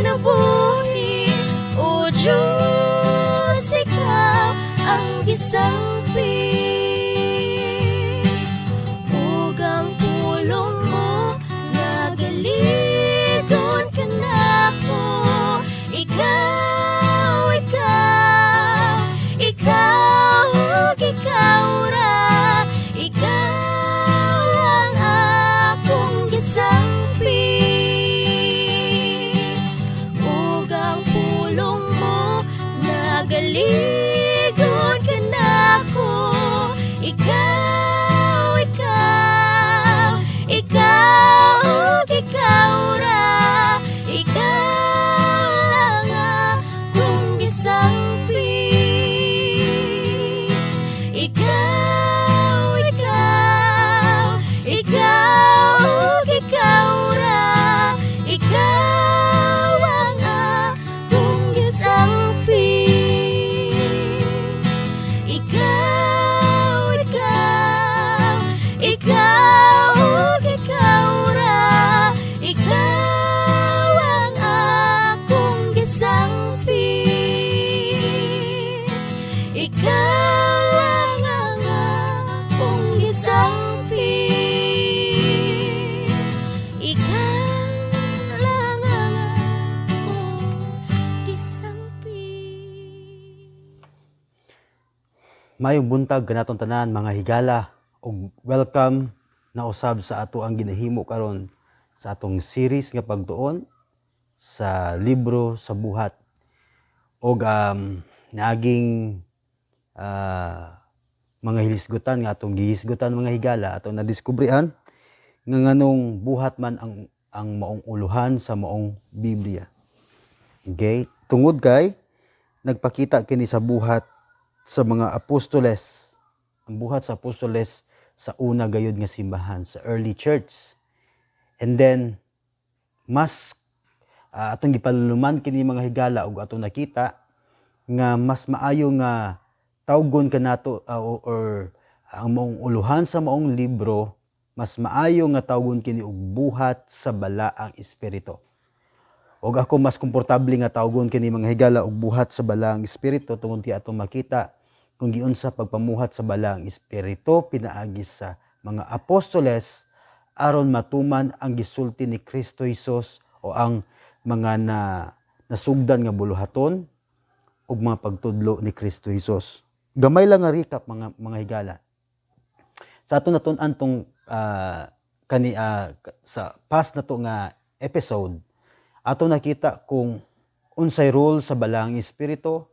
kinabuhi. O Diyos, ikaw ang gisampit. Ug ang pulong mo nga galigon kanako. Ikaw, ikaw, ikaw, ug ikaw ra. Ikaw lang akong gisampit. Ug ang pulong mo nga galigon kanako. Ikaw, ikaw, ikaw, ug ikaw ra. Ikaw lang akong gisampit. Ikaw, ikaw, ikaw, ug ikaw ra. Ikaw ang akong gisampit. Ikaw, ikaw, ikaw, ug ikaw ra. Ikaw ang akong gisampit. Ikaw lang ang akong gisampit. Ikaw lang ang akong gisampit. Maayong buntag kanatong tanan, mga higala, ug welcome na usab sa ato ang ginahimo karon sa atong series nga pagtuon sa libro sa Buhat. Og naaging mga hilisgutan nga atong gihisgutan, mga higala, atong nadiskubrean nga nganong buhat man ang maong uluhan sa maong Biblia. Okay? Tungod kay nagpakita kini sa buhat sa mga apostoles. Ang buhat sa apostoles sa una gayud nga simbahan, sa early church. And then mas atong gipaluluman kini, mga higala, ug atong nakita nga mas maayo nga tawgon kanato or ang maong uluhan sa maong libro, mas maayo nga tawgon kini og buhat sa Balaang Espiritu. Og ako, mas komportable nga tawgon kini, mga higala, og buhat sa Balaang Espiritu tungod ti atong makita kung giunsa pagpamuhat sa Balaang Espiritu pinaagi sa mga apostoles aron matuman ang gisulti ni Kristo Jesus o ang mga na nasugdan nga buluhaton ug mga pagtudlo ni Kristo Jesus. Gamay lang nga recap, mga higala. Sa ato natun-an tong kani sa past na to nga episode, ato nakita kung unsay role sa Balaang Espiritu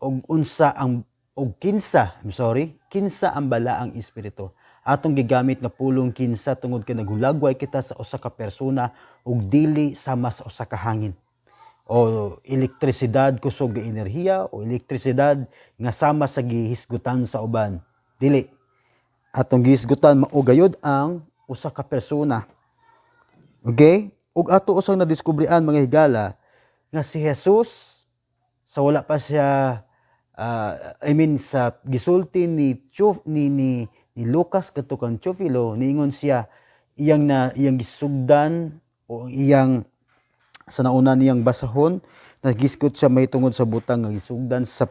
ug unsa ang og kinsa, I'm sorry, kinsa ang Balaang Espiritu. Atong gigamit nga pulong "kinsa" tungod kay naghulagway kita sa usa ka persona ug dili sama sa usa ka hangin o elektrisidad, kusog nga enerhiya o elektrisidad nga sama sa gihisgutan sa uban. Dili. Atong gihisgutan mao gayud ang usa ka persona. Okay? Ug ato usang nadiskubrean, mga higala, nga si Jesus sa wala pa siya I mean, sa gisulti ni Chu, ni Lucas kadto kang Teofilo, niingon siya iyang na iyang gisugdan o iyang sa nauna niyang basahon, nagisgot siya may tungod sa butang nga gisugdan sa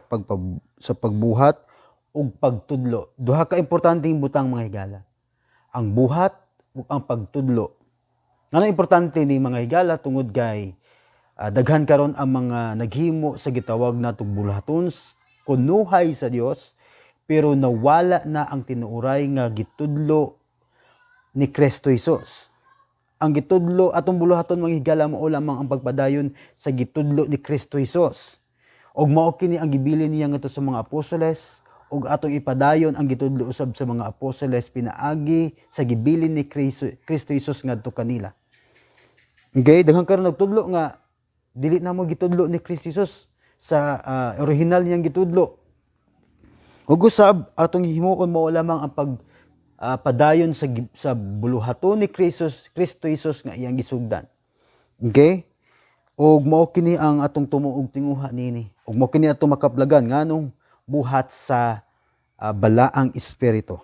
pagbuhat ug pagtudlo. Duha ka importanteng butang, mga higala: ang buhat ug ang pagtudlo. Ngano importante ni, mga higala? Tungod kay daghan karon ang mga naghimo sa gitawag natong buluhaton kunuhay sa Dios, pero nawala na ang tinuoray nga gitudlo ni Kristo Jesus. Ang gitudlo atong buluhaton, mga higala, mao lamang ang pagpadayon sa gitudlo ni Kristo Jesus. Og mao kini ang gibilin niya ngadto sa mga apostoles, ug atong ipadayon ang gitudlo usab sa mga apostoles pinaagi sa gibilin ni Kristo Jesus ngadto kanila. Okay, daghan karon nagtudlo nga dili na mo gitudlo ni Kristo Jesus sa original niyang gitudlo. Ug usab atong himuon mao lamang ang pag padayon sa buluhaton ni Kristo Jesus nga iyang gisugdan. Okay? Og mao kini ang atong tumo og tinguha niini. Ug mao kini atong makaplagan nganong buhat sa Balaang Espiritu.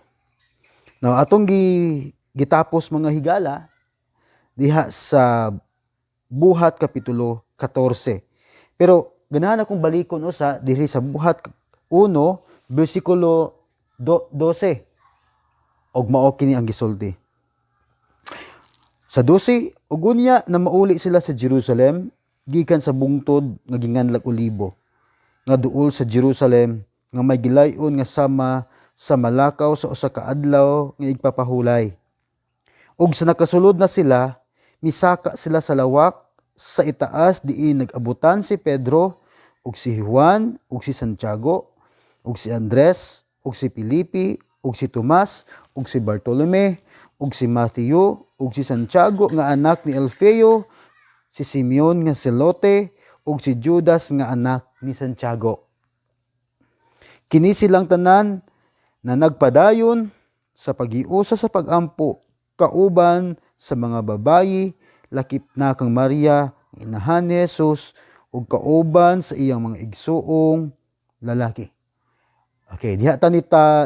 Now atong gitapos, mga higala, diha sa Buhat kapitulo 14. Pero ganahan akong balikon usa diri sa Buhat 1 bersikulo 12. Og mao kini ang gisulti. Sa 12, ug unya na mauli sila sa Jerusalem gikan sa bungtod nga ginganlag Olibo, nga duol sa Jerusalem, nga may gilayon nga sama sa malakaw sa usa ka adlaw nga igpapahulay. Ug sa nakasulod na sila, misaka sila sa lawak sa itaas diin nag-abutan si Pedro ug si Juan ug si Santiago ug si Andres ug si Felipe ug si Tomas ug si Bartolome ug si Matthew ug si Santiago nga anak ni Alfeo, si Simeon nga Zelote ug si Judas nga anak ni Santiago. Kini silang tanan na nagpadayon sa pag-iusa sa pag-ampo kauban sa mga babayi, lakip na kang Maria, ang inahan ni Jesus, ug kauban sa iyang mga igsuong lalaki. Okay, diha ta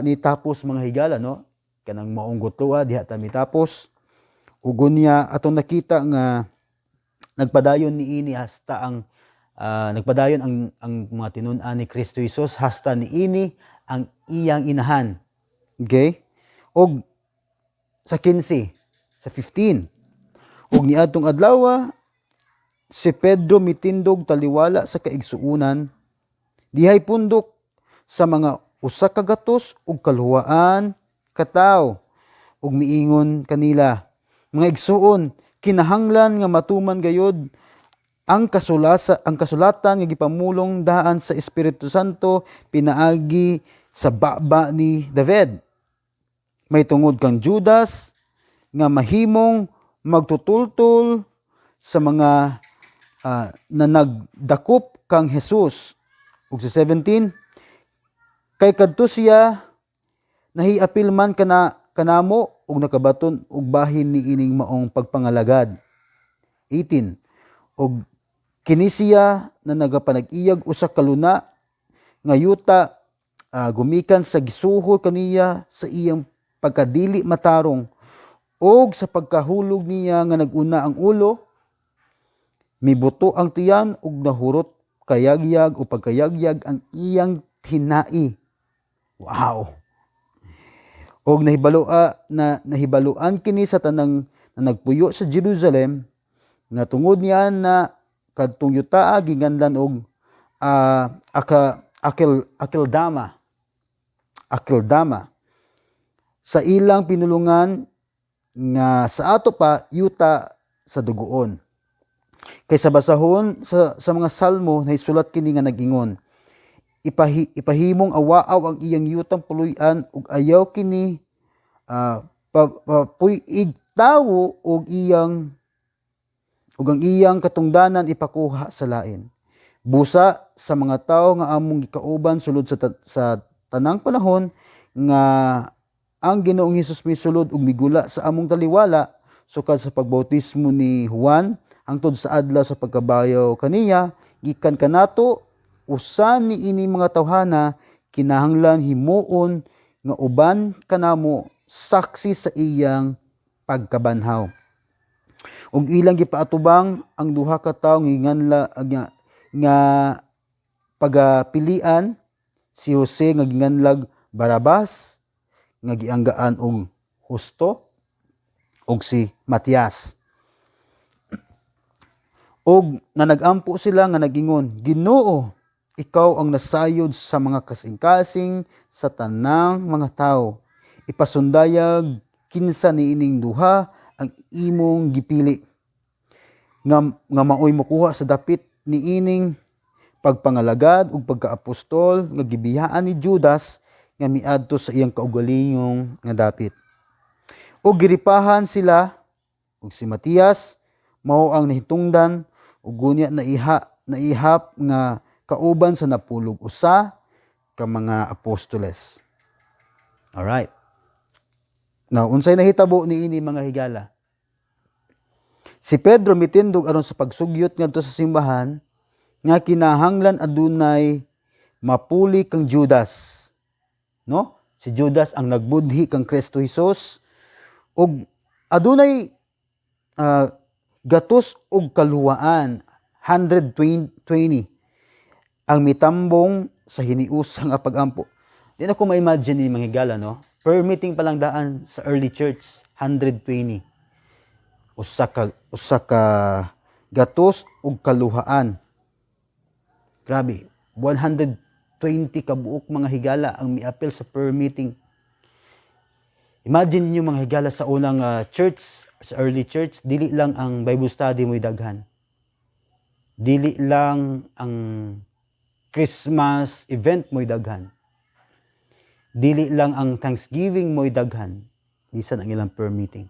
nitapos, mga higala, no? Kanang maong gutloa, diha ta mitapos. Ug unya atong nakita nga nagpadayon niini hasta ang nagpadayon ang mga tinun-an ni Kristo Jesus hasta niini ang iyang inahan. Okay? Og sa 15, sa 15. Ug niadtong adlaw, si Pedro mitindog taliwala sa kaigsuonan dihay pundok sa mga 102 ka tawo ug miingon kanila, "Mga igsuon, kinahanglan nga matuman gayud ang kasulatan nga gipamulong daan sa Espiritu Santo pinaagi sa baba ni David may tungod kang Judas nga mahimong magtutultol sa mga na nagdakop kang Jesus." Ug sa 17, "Kay kadto siya nahiapil man kanamo ug nakabaton og bahin niining maong pagpangalagad." 18, "Og kini siya na nagapanag-iyag usa ka luna nga yuta gumikan sa gisuhol kaniya sa iyang pagkadili matarong og sa pagkahulog niya nga naguna ang ulo, mibuto ang tiyan ug nahurot kayagyag o pagkayagyag ang iyang tinai." Wow. "Og nahibaluan kini sa tanang na nagpuyo sa Jerusalem nga tungod niya na kadtong yutaa giganlan og aka Akel Akeldama Akeldama sa ilang pinulungan, nga sa ato pa yuta sa dugoon. Kay sa basahon sa mga salmo nahisulat kini nga nagingon, ipahimong awaaw ang iyang yutang puluy-an ug ayaw kini papuy-ig tawo ug ang iyang katungdanan ipakuha sa lain. Busa sa mga tawo nga among gikauban sulod sa tanang panahon nga ang Ginoong Hesus misulod ug migula sa among taliwala sukad sa pagbautismo ni Juan hangtod sa adlaw sa pagkabayaw kaniya gikan kanato, usa niini mga tawhana kinahanglan himuon nga uban kanamo saksi sa iyang pagkabanhaw." Ug ilang gipaatubang ang duha ka tawo nga nganla nga pagapilian, si Jose nga ginganlag Barabas nga gianggaan og Husto ug si Matias. Og nanagampo sila nga nagingon, "Ginoo, ikaw ang nasayod sa mga kasing-kasing sa tanang mga tawo. Ipasundayag kinsa niining duha ang imong gipili nga maoy mokuha sa dapit niining pagpangalagad ug pagkaapostol nga gibiyaan ni Judas nga miadto sa iyang kaugalingong nga dapit." Og giripahan sila, ug si Matias mao ang nahitungdan ug gunya naihap nga kauban sa 11 ka mga apostoles. Alright. Now, unsay nahitabo niini, mga higala? Si Pedro mitindog aron sa pagsugyot ngadto sa simbahan nga kinahanglan adunay mapuli kang Judas. No? Si Judas ang nagbudhi kang Kristo Jesus ug adunay 102. 120 ang mitambong sa hiniusang nga pagampo. Di na ko ma-imagine ni mga higala, no? Prayer meeting pa lang daan sa early church, 120. Usa ka gatos ug kaluhaan. Grabe, 120 ka buok, mga higala, ang miapil sa prayer meeting. Imagine niyo, mga higala, sa unang church, sa early church, dili lang ang Bible study mo'y daghan. Dili lang ang Christmas event mo'y daghan. Dili lang ang Thanksgiving mo'y daghan. Bisan ang ilang prayer meeting.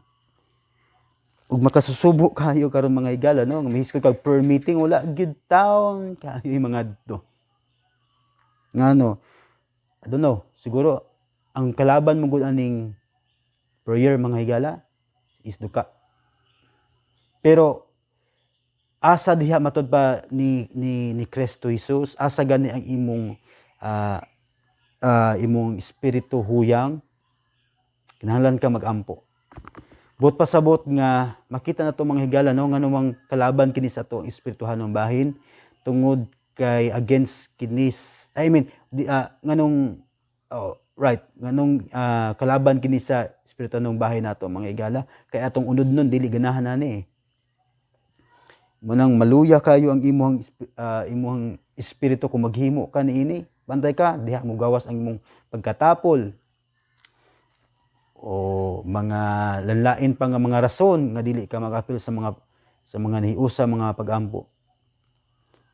Ug makasusubo kayo karon, mga higala, no? Nga mahisgot kag prayer meeting, wala gyud taon kayo yung mga do. Ngano? I don't know, siguro ang kalaban mo gud aning prayer, mga higala, is duka. Pero asa diha matud pa ni Kristo Jesus, asa gani ang imong espiritu huyang, kinahanglan ka magampo. Buot pasabot nga makita na to, mga higala, no, ngano mang kalaban kini sa atong espirituhanong bahin, tungod kay against kinis, I mean di, nganong, oh, right, nganong kalaban kini sa espirituhanong bahin nato, mga higala, kay atong unod nun dili ganahan ani eh. Munang maluya kayo ang imong espiritu kung maghimo ka niini. Bantay ka diha mo gawas ang imong pagkatapol o mga lanlain pa nga mga rason nga dili ka makapil sa mga nahiusa mga pagampo.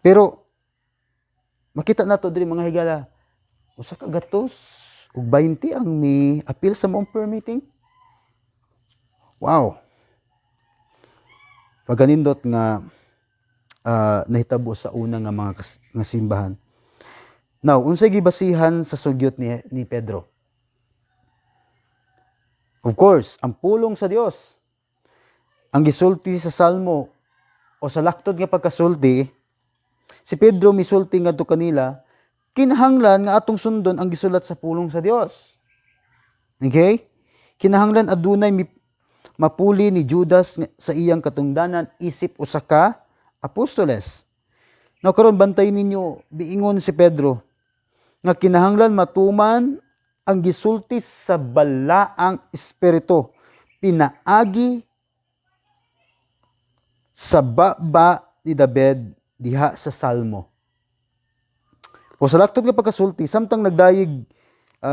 Pero makita nato diri, mga higala, 120 ang mi apil sa maong prayer meeting. Wow. Pagkanindot nga nahitabo sa una nga mga nga simbahan. Now, unsay gibasihan sa sugyot ni Pedro? Of course, ang pulong sa Dios. Ang gisulti sa Salmo o sa laktod nga pagkasulti, si Pedro misulti ngadto kanila, kinahanglan nga atong sundon ang gisulat sa pulong sa Dios. Okay? Kinahanglan adunay mapuli ni Judas sa iyang katungdanan isip usa ka apostoles. Now karon bantay ninyo, biingon si Pedro nga kinahanglan matuman ang gisulti sa balaang espiritu pinaagi sa baba ni David diha sa Salmo. O sa laktod nga pagkasulti, samtang nagdayeg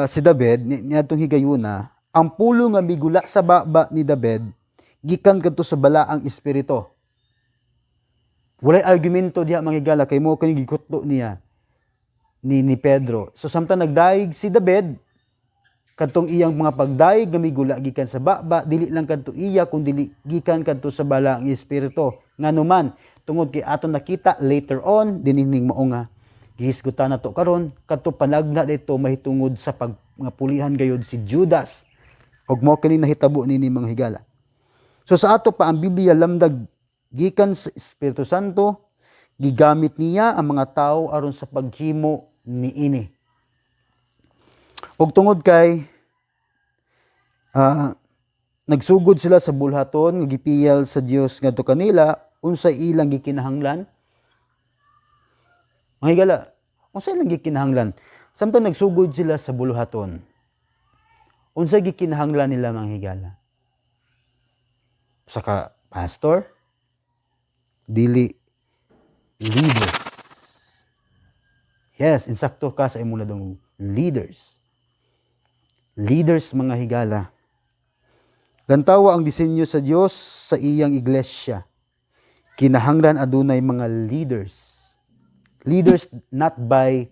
si David niadtong higayuna, ang pulong nga migula sa baba ni David gikan kadto sa balaang espiritu. Walay argumento diha, mga higala, kay mo kini gikutlo niya ni Pedro. So samtang nagdayeg si David, kadtong iyang mga pagdayeg nga migula gikan sa baba, dili lang kadto iya kun dili gikan kadto sa balaang espiritu. Ngano man, tungod kay aton nakita later on dinining mao nga gihisgutan nato karon, kadto panagna dito mahitungod sa pag nga pulihan gayud si Judas. Og mao kini nahitabo nini, mga higala. So sa ato pa, ang Biblia lamdag gikan sa Espiritu Santo, gigamit niya ang mga tao aron sa paghimo niini. Og tungod kay nagsugod sila sa bulhaton nga gipiyal sa Dios ngadto kanila, unsay ilang gikinahanglan? Mga higala, unsay ilang gikinahanglan? Samtang nagsugod sila sa buluhaton, unsay gikinahanglan nila, mga higala? Usa ka pastor? Dili, leaders. Yes, insakto ka sa imong nadungog. Leaders. Leaders, mga higala. Lantawa ang disenyo sa Dios sa iyang iglesia. Kinahanglan adunay mga leaders. Leaders not by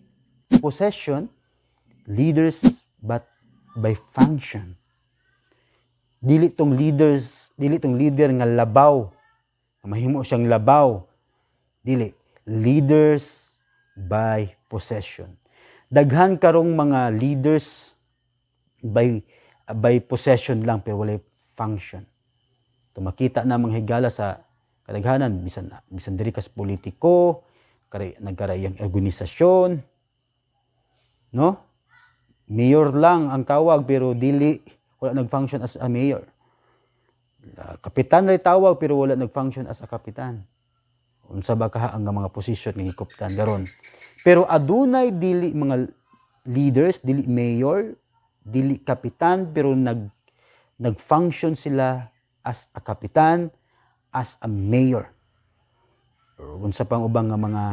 possession, leaders but by function. Dili tong leaders, dili tong leader nga labaw. Mahimo siyang labaw. Dili, leaders by possession. Daghan karong mga leaders by possession lang pero walay function. To makita na, mga higala, sa kadaghanan, bisan bisan diri kas politiko, kay nagkaraiyang organisasyon, no? Mayor lang ang tawag pero dili, wala nag-function as a mayor. Kapitan rin tawag pero wala nag-function as a kapitan. Unsa ba kaha ang mga posisyon nga gikuptan karon. Pero adunay dili mga leaders, dili mayor, dili kapitan, pero nag-function sila as a kapitan, as a mayor. Or unsa pang ubang nga mga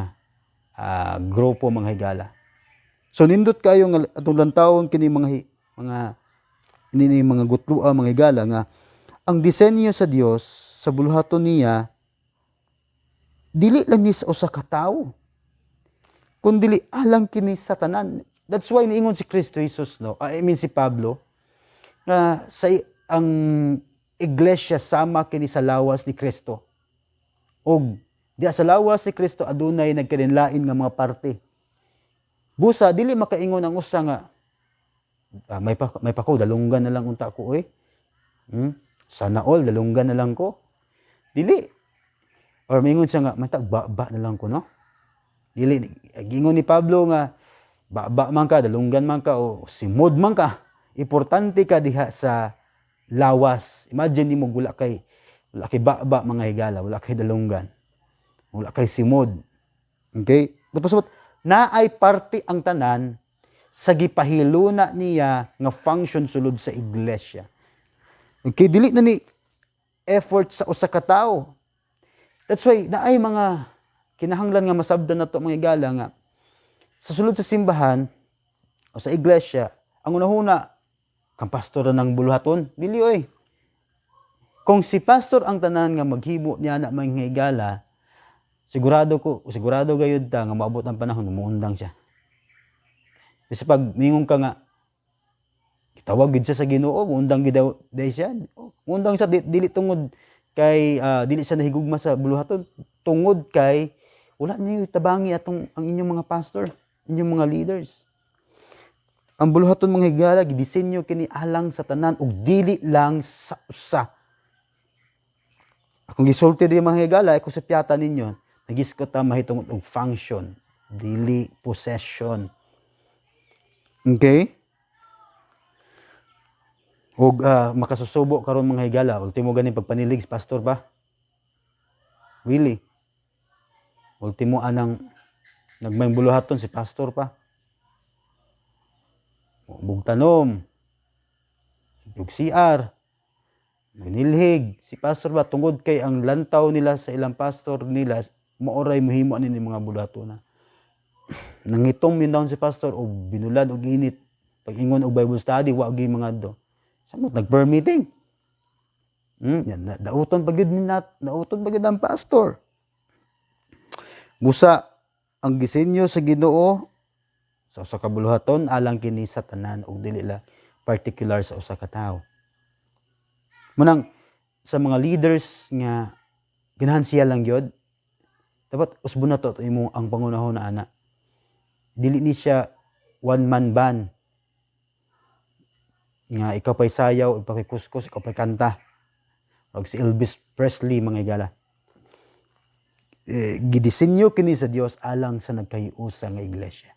grupo, mga higala. So nindot kayo nga atong lantawon kini mga nini mga gutlua, mga higala, nga ang disenyo sa Dios sa buluhaton niya dili lang ni sa usa ka tawo kundili alang kini sa tanan. That's why niingon si Kristo Jesus, no, I mean si Pablo, nga sa ang iglesia sama kini sa lawas ni Kristo. Og diha sa lawas ni Kristo adunay nagkalinlain nga mga parte. Busa dili makaingon ang usa nga may pa ko, dalunggan na lang unta ko oy. Sana all dalunggan na lang ko. Dili. Or mingon siya nga matag ba na lang ko, no. Dili gingon ni Pablo nga ba man ka, dalunggan man ka o simod man ka, importante ka diha sa lawas. Imagine nimo wala kay ba mga higala, wala kay dalunggan, wala kay simod. Okay? Tapos naay parte ang tanan sa gipahiluna niya nga function sulod sa iglesia. Okay, dili na ni effort sa usa ka tawo. That's why naay mga kinahanglan nga masabdan nato, mga higala, nga sa sulod sa simbahan o sa iglesia, ang unahuna kang pastor na ng buluhaton, dili oy. Kung si pastor ang tanan nga maghimo niya na mga higala, sigurado ko, sigurado gayud ta nga maabot ang panahon muundang siya. Kasi pag mingon ka nga gitawag gid siya sa Ginoo, muundang gid daw day siya. Oh, muundang siya dili tungod kay dili siya nahigugma sa buluhaton, tungod kay wala niyo tabangi atong ang inyong mga pastor, inyong mga leaders. Ang buluhaton, mga higala, gidisenyo kini alang sa tanan ug dili lang sa usa. Akong gisulti diri, mga higala, ako sa piyata ninyo, nagiskot ta mahitungod og function, dili possession. Okay? Og makasusubo karon, mga higala, ultimo ganing pagpanilig sa pastor ba? Really? Ultimo anang nagmayong buluhaton si pastor pa. Bugtanom, ug CR, nilhig si pastor ba, tungod kay ang lantaw nila sa ilang pastor nila maoray mohimo ani ni mga buluhaton na. Nangitom yun daw si pastor o binulad og init pag ingon og Bible study, wa gyud mga do. Samot nag prayer meeting. Yan, dauton pa gyud ni nat, dauton pa gyud ang pastor. Busa ang gisenyo sa Ginoo sa usa ka buluhaton alang kini sa tanan ug dili la particular sa usa ka tawo. Munang sa mga leaders nga ganahan siya lang gyud, dapat usbon na to imo ang pangunahon na ana. Dili ni siya one man band nga ikaw pa'y sayaw, ikaw pa'y kuskus, ikaw pa'y kanta. Og si Elvis Presley, mga higala. Eh, gidisenyo kini sa Dios alang sa nagkahiusa nga iglesia.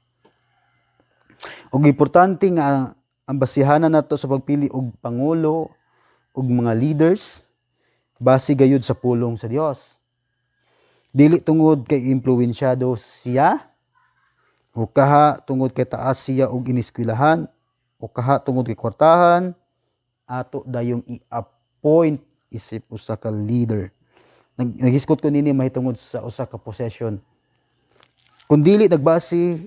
Ug importante nga ang basihanan nato sa pagpili og pangulo ug mga leaders base gayud sa pulong sa Dios. Dili tungod kay impluwensyado siya o kaha tungod kay taas siya og ineskwelahan o kaha tungod kay kwartahan ato dayong i-appoint isip usa ka leader. Naghisgot ko nini mahitungod sa usa ka possession. Kung dili nagbase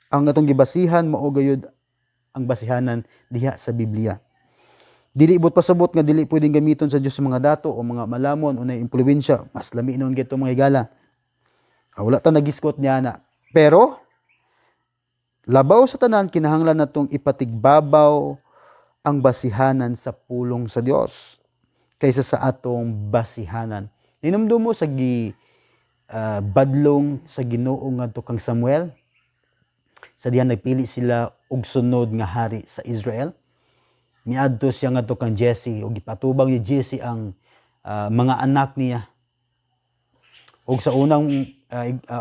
ang atong gibasihan, mao gayud ang basihanan diha sa Biblia. Dili ibot pasabot nga dili pwedeng gamiton sa Dios sa mga dato o mga malamon o na impluwensya, mas lami noon gito, mga higala. Ah, wala ta nagisgot niya na. Pero labaw sa tanan, kinahanglan natong ipatigbabaw ang basihanan sa pulong sa Dios kaysa sa atong basihanan. Ninumdum mo sa gi badlong sa Ginoo ngadto kang Samuel sa diyan nagpili sila og sunod nga hari sa Israel. Miadto siya ngadto kang Jesse ug gipatubang ni Jesse ang mga anak niya. Ug sa unang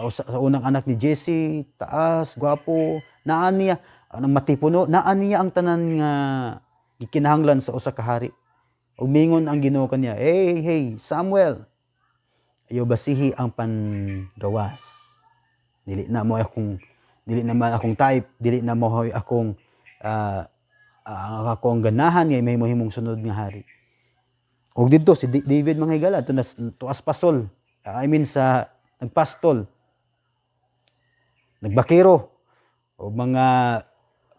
o sa unang anak ni Jesse, taas, gwapo, naa niya ang matipuno, naa niya ang tanan nga gikinahanglan sa usa ka hari. Ug mingon ang Ginoo kaniya, "Hey, hey, Samuel. Ayaw basihi ang panggawas. Dili na man akong type, dili na mo akong akong ganahan nga may himong sunod nga hari. Og didto si David, mga higala, to nas tuas pastol. I mean, sa nagpastol. Nagbakero o mga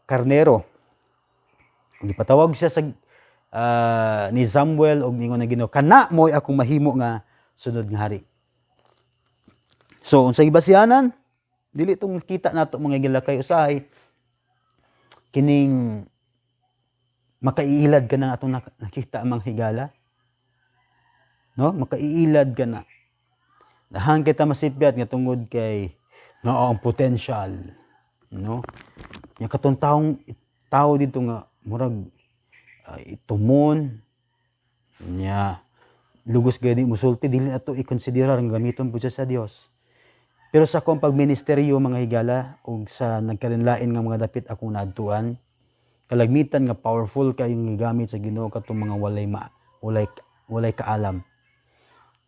karnero. Ug gipatawag siya sa ni Samuel og ningon ang Ginoo, "Kana mo'y akong mahimo nga sunod nga hari." So unsay gibasihanan? Dili tong kita nato, mga higala, kay usahay kining makaiilad ka na atong nakita, mga higala. No? Makaiilad ka na. Dahan kita masipyat nga tungod kay naa ang potential, no? Nya katong taong tao dito nga murag itumon nya, lugos gani musulti, dili nato i-konsiderar nga gamiton pud siya sa Dios. Pero sa akong pagministeryo, mga higala, ug sa nagkalinlain nga mga dapit akong naadtuan, kalagmitan nga powerful kayong gigamit sa Ginoo katong mga walay kaalam.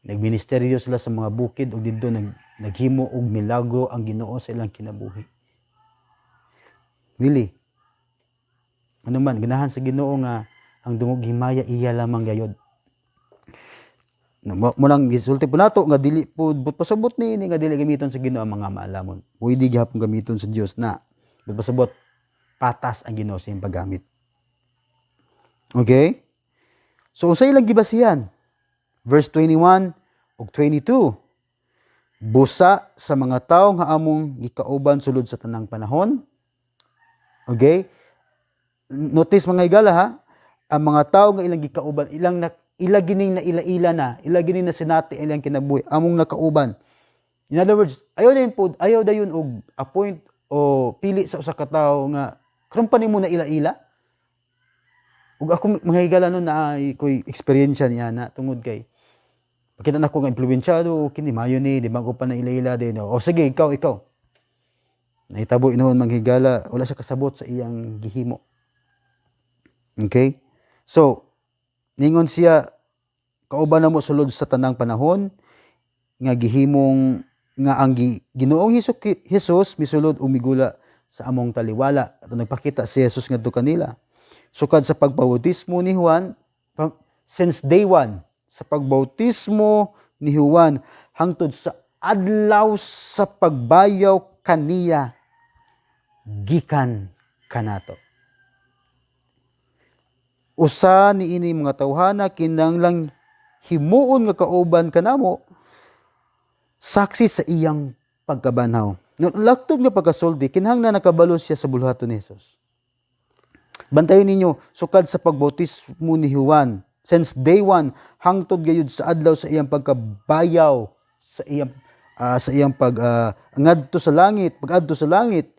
Nagministeryo sila sa mga bukid ug didto naghimo og milagro ang Ginoo sa ilang kinabuhi. Really. Ano man, ganahan sa Ginoo nga ang dungog himaya iya lamang gayod. No, mo lang gisulti po nato nga dili po but pasabot ni ini nga dili gamiton sa Ginoo ang mga maalamon. Pwede gihapon gamiton sa Dios na. But pasabot patas ang Ginoo sa iyang paggamit. Okay? So unsay ilang gibasihan? Verse 21 ug 22. Busa sa mga tawo nga among gikauban sulod sa tanang panahon. Okay? Notice, mga higala, ha, ang mga tawo nga ilang gikauban, ilang na, ila gining na ila-ila na, ila gining na sinati ilang kinabuhi, among nakauban. In other words, ayaw dayon po, ayaw dayon og appoint o pili sa usa ka tawo nga karon pa nimo na ila-ila. Ug ako, mga higala, no, na ko'y eksperyensya niya na tungod kay pakita nako nga impluwensyado kini, mayo ni, di ba ko pa na ila-ila din. O sige, ikaw, ikaw. Nahitabo inoon, mga higala, wala siya kasabot sa iyang gihimo. Okay? So, ningon siya, kauban na mo sulod sa tanang panahon, nga gihimong nga ang Ginoong Jesus misulod ug migula sa among taliwala. Ato nagpakita si Jesus ngadto kanila. Sukad sa pagbautismo ni Juan, since day one, sa pagbautismo ni Juan hangtod sa adlaw sa pagbayaw kaniya gikan kanato. Usa ni ini mga tawhana kinahanglang himuon nga kauban kanamo, saksi sa iyang pagkabanhaw. No, laktod nga pagkasulti, kinahanglan nakabalo siya sa buluhaton ni Jesus. Bantayan ninyo, sukad sa pagbautismo ni Juan, since day one, hangtod gayud sa adlaw sa iyang pagkabayaw, sa iyang pag ngadto sa langit, pag-adto sa langit,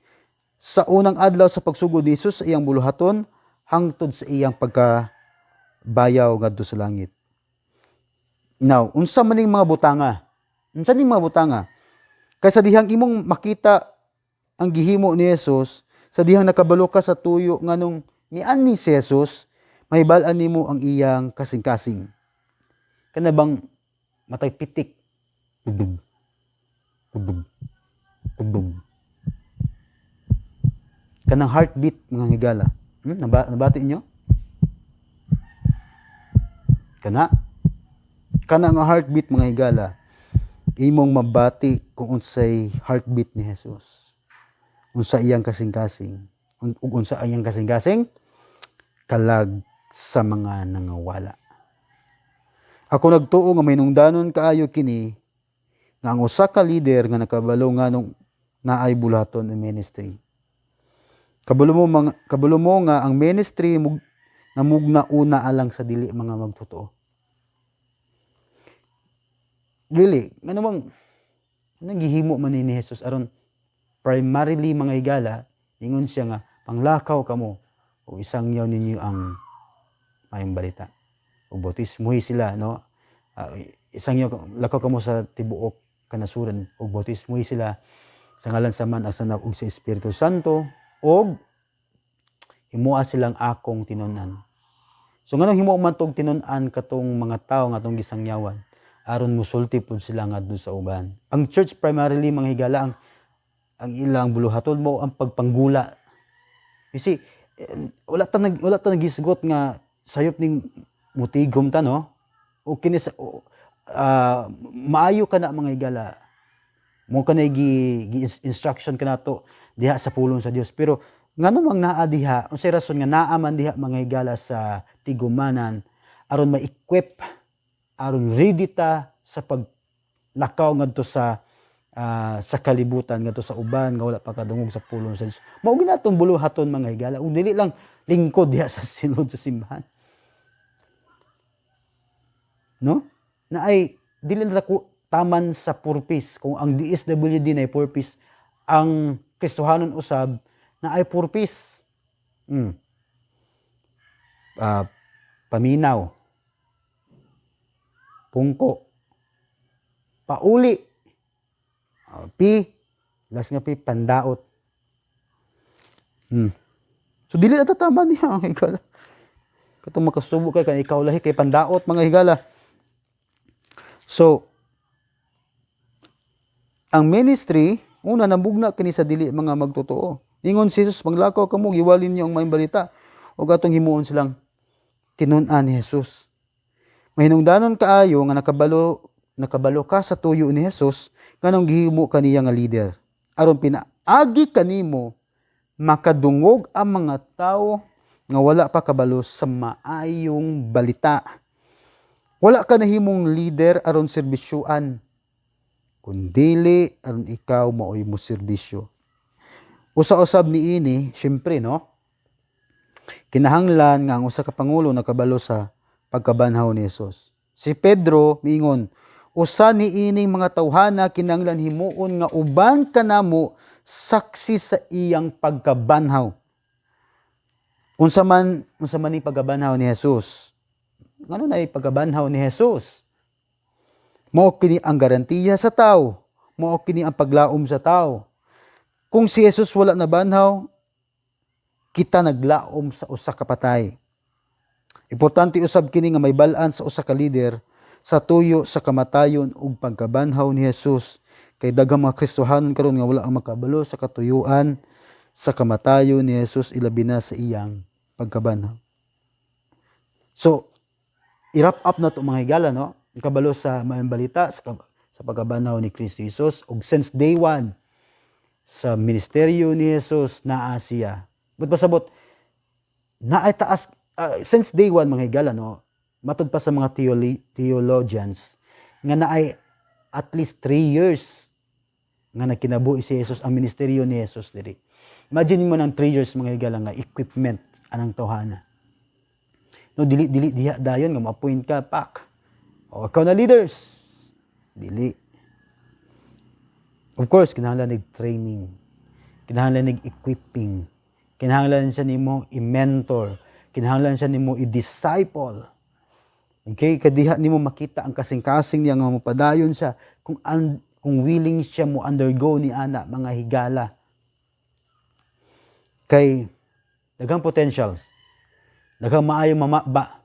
sa unang adlaw sa pagsugod ni Jesus sa iyang buluhaton, hangtod sa iyang pagkabayaw ngadto sa langit. Now, unsa man ning mga butanga? Unsa ning mga butanga? Kay sa dihang imong makita ang gihimo ni Jesus, sa dihang nakabalo ka sa tuyo nganong miani si Jesus, mahibal-an nimo ang iyang kasing-kasing. Kana bang matay pitik? Tugdug. Tugdug. Tugdug. Kanang heartbeat, mga higala. Nabati niyo? Kana. Kana nga heartbeat, mga higala. Imong mabati kung unsay heartbeat ni Jesus. Unsa iyang kasing-kasing. Ug unsa iyang kasing-kasing? Kalag sa mga nangawala. Ako nagtuo nga mahinungdanon kaayo kini nga ang usa ka leader nga nakabalo nganong naay buluhaton ng ministry. Kabalo mo nga ang ministry namugna una alang sa dili mga magtotoo. Really, ngano bang anong gihimo man ni Jesus aron primarily, mga higala, ingon siya nga panglakaw kamo o isangyaw ninyo ang maayong balita. O bautismuhi sila, no? Isangyaw lakaw kamo sa tibuok kanasuran ug bautismuhi sila sa ngalan sa Amahan, sa Anak ug sa Espiritu Santo ug himoa silang akong tinun-an. So nganong himo man tog tinun-an katong mga tawo nga atong gisangyawan? Aron musulti pud sila ngadto sa uban. Ang church primarily, mga higala, ang ilang buluhaton mo ang pagpanggula. You see, eh, wala ta nagisgot nga sayop ning mutigom ta, no? O kini sa o, maayo ka na, mga higala. Mo kanay gi instruction kanato diha sa pulong sa Dios. Pero ngano mang naa diha, unsay rason nga naa man diha, mga higala, sa tigumanan? Aron ma-equip, aron ready ta sa paglakaw ngadto sa kalibutan, ngadto sa uban nga wala pa kadungog sa pulong sa Dios. Mao gyud atong buluhaton, mga higala, ug dili lang lingkod diha sa sulod sa simbahan. No? Na ay dili na ko taman sa purpose. Kung ang DSWD na purpose, ang Kristohanon usab na ay purpose. Paminaw. Pungko. Pauli. P. Last nga P, pandaot. So dili na tama niya ang higala. Katong makasubo kay kan ikaw lahi kay pandaot, mga higala. So ang ministry una nabugna kini sa dili mga magtotoo. Ingon si Jesus, "Maglakaw kamo, giwalin niyo ang maayong balita." Ug atong himuon silang tinun-an ni Jesus. Mahinungdanon kaayo nga nakabalo nakabalo ka sa tuyo ni Jesus nganong gihimo kaniya nga leader. Aron pinaagi kanimo makadungog ang mga tawo nga wala pa kabalo sa maayong balita. Wala ka nahimong leader aron serbisyuan, kundili aron ikaw maoy mo serbisyo. Usa-usab niini, syempre, no? Kinahanglan nga ang usa ka pangulo nakabalo sa pagkabanhaw ni Jesus. Si Pedro miingon, "Usa niining mga tawhana kinahanglan himuon nga uban kanamo saksi sa iyang pagkabanhaw." Unsa man ni pagkabanhaw ni Jesus? Ngano na pagkabanhaw ni Jesus? Mao kini ang garantiya sa tao. Mao kini ang paglaom sa tao. Kung si Jesus wala nabanhaw, kita naglaom sa usa ka patay. Importante usab kini nga may bal-an sa usa ka leader sa tuyo sa kamatayon ug pagkabanhaw ni Jesus, kay daghang mga Kristohanon karon nga wala ang makabalo sa katuyuan sa kamatayon ni Jesus, ilabi na sa iyang pagkabanhaw. So, i-wrap up na to, mga higala, no? Kabalo sa maayong balita sa pagkabanhaw ni Kristo Jesus ug since day one sa ministeryo ni Jesus naa siya. But pasabot naay taas since day one, mga higala, no? Matod pa sa mga theologians nga naay at least 3 years nga nagkinabuhi si Jesus, ang ministeryo ni Jesus diri. Imagine mo ng 3 years, mga higala, nga equipment anang tawhana. No, dili dili diha dayon nga ma-appoint ka pak. O ikaw na leaders. Dili. Of course, kinahanglan nig training. Kinahanglan nig equipping. Kinahanglan siya nimo i-mentor. Kinahanglan siya nimo i-disciple. Okay, kadiha nimo makita ang kasing-kasing niya nga mopadayon siya kung willing siya mo undergo ni ana, mga higala. Kay daghang potentials. Daghang maayong mamaba.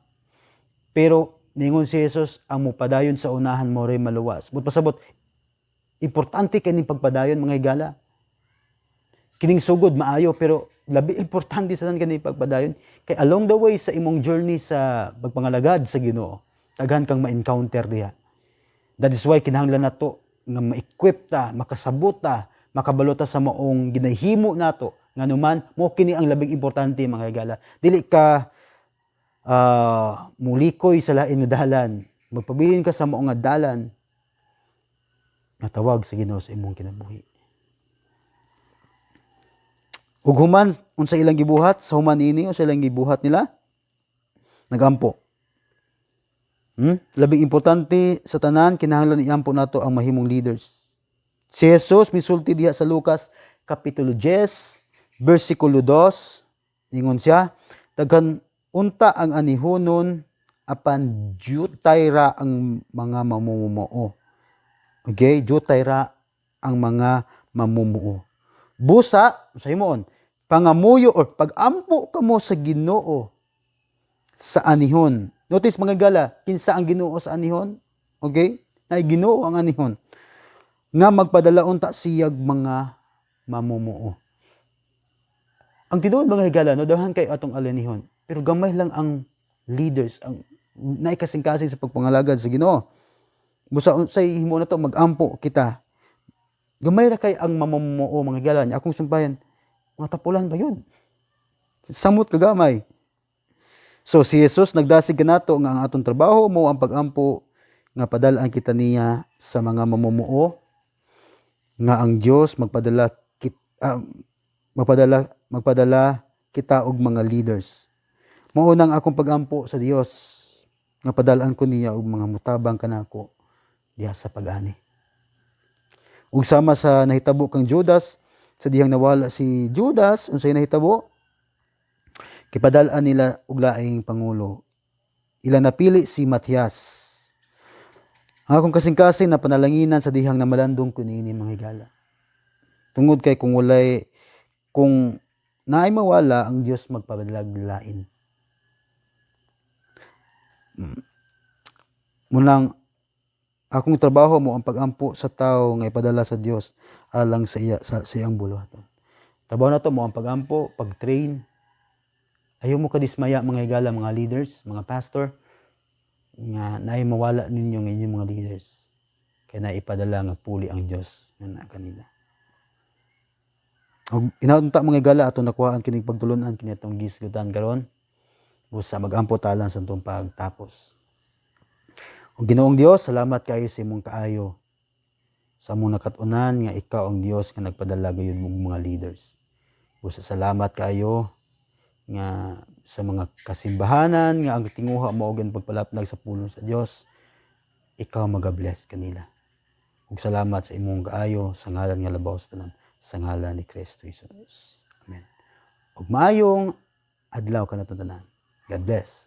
Pero ningon si Jesus, ang mupadayon sa unahan mo rin maluwas. But pasabot, importante kining pagpadayon, mga higala. Kining sugod maayo, pero labi importante sa tanan kining pagpadayon kay along the way sa imong journey sa pagpangalagad sa Ginoo, daghan kang ma-encounter diha. That is why kinahanglan nato nga ma-equip ta, makasabot ta, makabalo ta sa maong ginahimo nato. Nganuman mo kini ang labing importante, mga higala. Dili ka mulikoy sa lain nga dalan. Magpabilin ka sa mao nga dalan nga tawag sa Ginoo sa imong kinabuhi. Ug human, unsa ilang gibuhat sa human ini, unsa ilang gibuhat nila? Nagampo. Labing importante sa tanan, kinahanglan iampo nato ang mahimong leaders. Si Jesus misulti diha sa Lucas kapitulo 10, versikulo 2, ingon siya, "Daghan unta ang anihonon apan dyutay ra ang mga mamumuo." Okay, dyutay ra ang mga mamumuo. Busa, sa himuon, pangamuyo or pagampo kamo sa Ginoo sa anihon. Notice, mga higala, kinsa ang Ginoo sa anihon? Okay? Naay Ginoo ang anihon nga magpadala unta siyag mga mamumuo. Ang tinuod, mga higala, no, daghan kay atong alanihon, pero gamay lang ang leaders ang naay kasing-kasing sa pagpangalagad sa Ginoo. Busa unsay himo na to, magampo kita. Gamay ra kay ang mamumuo, mga higala. Akong sumpayan, mga tapulan ba yun? Samot kagamay. So si Jesus nagdasig kanato nga ang atong trabaho mo ang pagampo nga padal-an kita niya sa mga mamumuo, nga ang Dios magpadala kita og mga leaders. Mao nang akong pagampo sa Dios nga padal-an ko niya og mga mutabang kanako diha sa pag-ani. Ug sama sa nahitabo kang Judas, sa dihang nawala si Judas, unsay nahitabo? Kipadal-an nila og laing pangulo. Ila napili si Matias. Ang akong kasing-kasing na panalanginan sa dihang namalandong ko niini, mga higala. Tungod kay kung naay mawala, ang Dios magpadalag lain. Munang akong trabaho mo ang pagampo sa tao nga ipadala sa Dios alang sa iya sa iyang buluhaton. Trabaho nato mo ang pagampo, pag-train. Ayaw mo kadismaya, mga higala, mga leaders, mga pastor, nga naay mawala ninyo ng inyong mga leaders. Kay naipadala nga puli ang Dios nga naa kanila. Og inaunta, mga higala, ato nakuhaan kining pagtulunan kini atong gisgutan karon. Busa magampo talang sa atong pagtapos. Og Ginoong Dios, salamat kayo sa imong kaayo sa among nakat-unan nga ikaw ang Dios nga nagpadala gayud mong mga leaders. Busa salamat kayo nga sa mga kasimbahanan nga ang tinguha mo og pagpalapnag sa pulong sa Dios, ikaw maga-bless kanila. Ug salamat sa imong kaayo sa ngalan nga labaw sa tanan, sa ngalan ni Kristo Jesus. Amen. Ug maayong adlaw kanatong tanan. God bless.